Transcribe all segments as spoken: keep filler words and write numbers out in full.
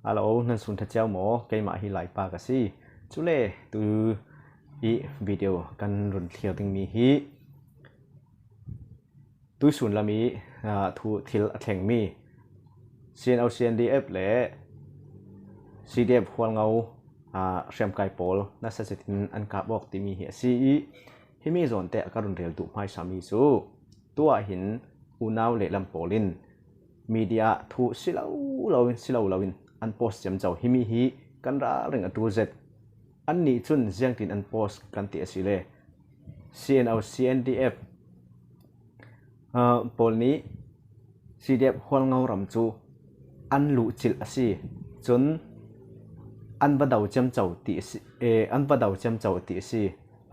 Hello, nan sun tha ciau maw? Keimah hi Laipa ka si. Cule tu i video kan run thlir ding mi hi tuisun lam i, ah, thu thil a thleng mi C N O, C N D F le C D F Hualngo, ah, hriamkai pawl nasa zetin an kap awk timi hi a si i, himi zawnte a ka run rel duh hmaisa mi cu tuah hin unau lehlam pawl in media thu si lo lo in, si lo lo in an post ciamco. Himi hi kan ralring a ṭul zet. Annih cun ziangtin an post kan ti a si le, C N O, C N D F, ah, pawl nih C D F Hualngo ram cu an luhcilh a si. Cun an va do ciamco ti a si, eh, an va do ciamco ti a si.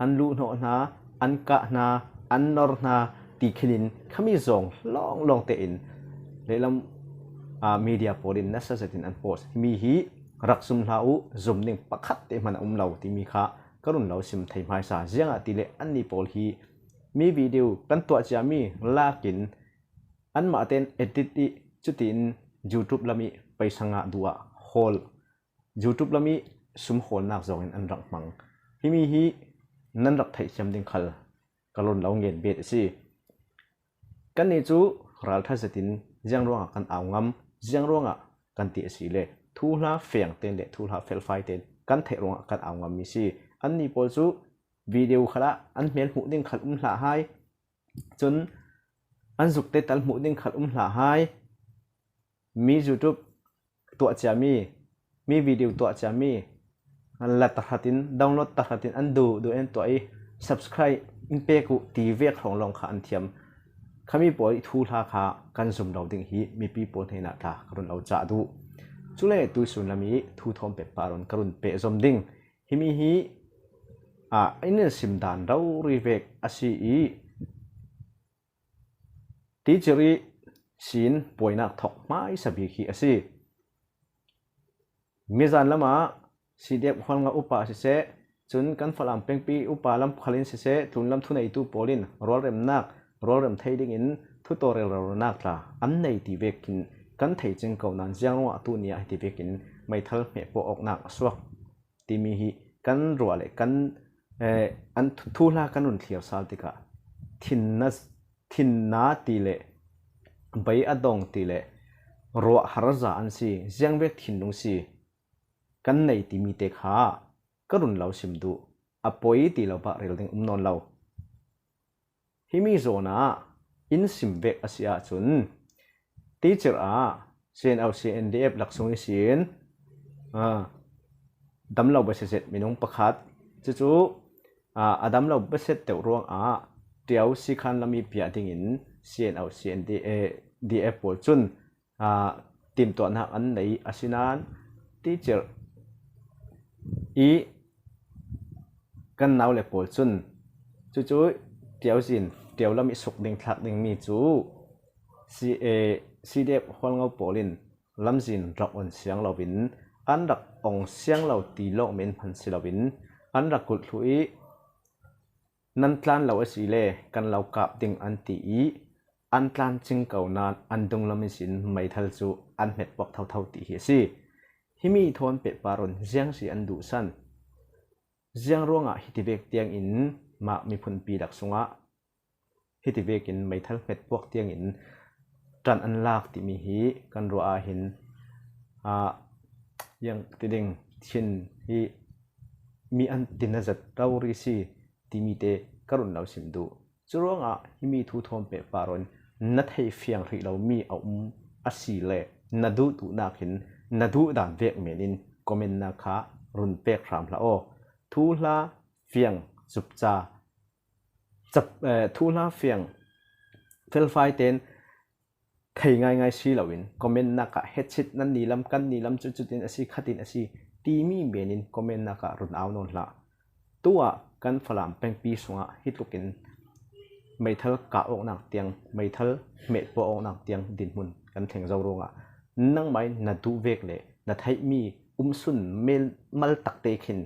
An luhhnawh hna, an kah hna, an nor hna ti khinin khami zong lawnglawng tein lehlam, ah, media pawl in nasa zetin an post. Himi hi rak zum hlah uh, zum ding pakhat te hman a um lo timi kha ka run lo sim thei hmaisa. Ziangahtile annih pawl hi mi video kan tuah ciami lakin anmah tein edit i cutin YouTube lam i paisa ngah duh ah hawl, YouTube lam i sum hawlnak zongin an rak hmang. Himi hi nan rak theihthiam ding khal ka run lo ngen bet a si. Kannih cu ralṭha zetin ziang ruangah kan au ngam, ziang ruangah kan ti a si le, thuhla fiang tein le thuhla felfai tein kan theih ruangah kan au ngammi si. Annih pawl cu video khalah an hmel hmuh ding khal um hlah hai, cun an zukte tal hmuh ding khal um hlah hai. Mi YouTube tuah ciami, mi video tuah ciami an la tahratin, download tahratin an duh duh in tuah i, subscribe in pek uh ti vek hrawng lawng kha an thiam. Khami pawl i thuhla kha kan zum lo ding hi mipi pawl hnenah tla ka run lo cah duh. Cule tuisun lam i thu thawm pek pah run ka run peh zom ding. Himi hi, ah, in sim dan rori vek a si i, teacher i sin puainak thawk hmaisa bik hi a si. Mizan lamah C D F Hualngo upa siseh, cun kan Falam pengpi upa lam khalin siseh, tlunlam thuneitu pawl in rualremnak, rualrem thei dingin thuto relrelnak tla an nei ti vekin kan thei cing ko nain ziang ruangah tu ni ah hiti vekin meithal hmeh puak awknak a suak timi hi kan ruah le kan, eh, an thu-, thuhla kan run thlir sal tikah thinna, thinna ti le bei a dong ti le ruah harza an si, ziangvek thinlung si kan nei timi te kha ka run lo sim duh, a poi ti lo bah rel ding um nawn lo. Himi zawn ah in sim vek a si ahcun, teacher ah C N O, C N D F laksung ihsin, ah, damlo basiaset minung pakhat, cucu, ah, a damlo basiat deuh ruangah Ṭiau Sikhan lam i piah dingin C N O, C N D F pawl cun, ah, timtuahnak an nei. Asinain teacher i kan nau le pawl cun cucu Ṭiau zin, Ṭiau lam i suk ding thlak dingmi cu C-, eh, C D F Hualngo pawl in lamzin rak on siang loin, an rak ong siang lo ti lawng men hman si loin, an rak kulh thluh i, nan tlan lo a si le kan lo kap ding an ti i, an tlan cing ko nain an dunglam ihsin meithal cu an hmet puak thotho ti hi a si. Himi thawn pehpar un ziang si an duhsan? Ziang ruangah hiti vek tiangin mah miphunpi rak sungah hiti vekin meithal hmet puak tiangin ṭan an lak timi hi kan ruah ah hin, ah, ziang ti ding, Chin hi mi an tina zat rori si timi te ka run lo sim duh. Curuangah himi thu thawm pehpar un na theih fiang hrih lomi a um a si le na duh duhnak hin na duh dan vek men in comment nak kha run pek hram hlah aw. Thuhla fiang cupca, cap-, eh, thuhla fiang felfai ten thei ngaingai si loin comment nak ah hetchit nan ni lam, kan ni lam cucutin a si, khatin a si timi men in comment nak ah run au nawn hlah. Tu ah kan Falam pengpi sungah hi tlukin meithal kah awknak tiang, meithal hmeh puak awknak tiang dinhmun kan thleng zo ruangah nangmah in na duh vek le na theihmi um sun mel mal takte khin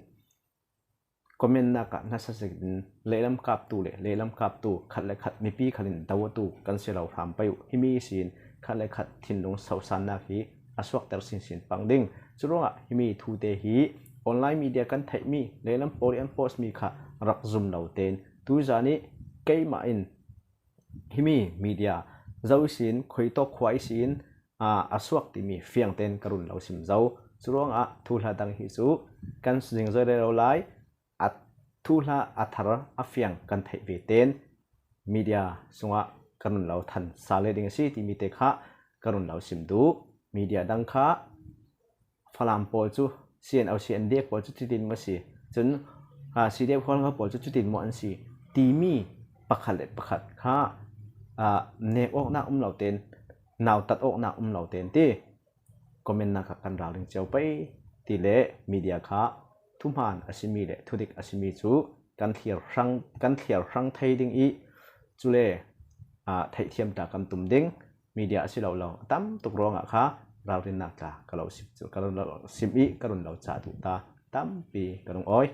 comment nak ah nasa zetin lehlam kaptu le lehlam kaptu khat le khat mipi khalin do awtu kan si lo hram pei uh. Himi sin khat le khat thinlung sosannak hi a suakter sinsin pang ding. Curuangah himi thute hi online media kan theihmi, leilam pawl i an post mi kha rak zum lo tein tuzan ih keimah in himi media zo ihsin, khuitawk khua ihsin a suak timi fiangtein ka run lo sim zo. Curuangah thuhla dang hi cu kan zingzoi rero lai. A thuhla a thar a fiang kan theih ve tein media sungah ka run lo than sa le ding a si timi te kha ka run lo sim duh. Media dang kha Falam pawl cu C N O, C N D F pawl cu cutin maw si, cun C D F Hualnga pawl cu cutin maw an si timi pakhat le pakhat kha nek awknak um lo tein, nautat awknak um lo tein ti comment nak ah kan rau ding cio pei ti le media kha thuhmaan a simi le thudik a simi cu kan thlir hrang, kan thlir hrang thei ding ih cule theihthiam ta kan tum ding. Media a si lo lo a tam tuk ruangah kha ralrinnak tla ka lo sim ih ka run lo cah duh ta tampi ka rung awi.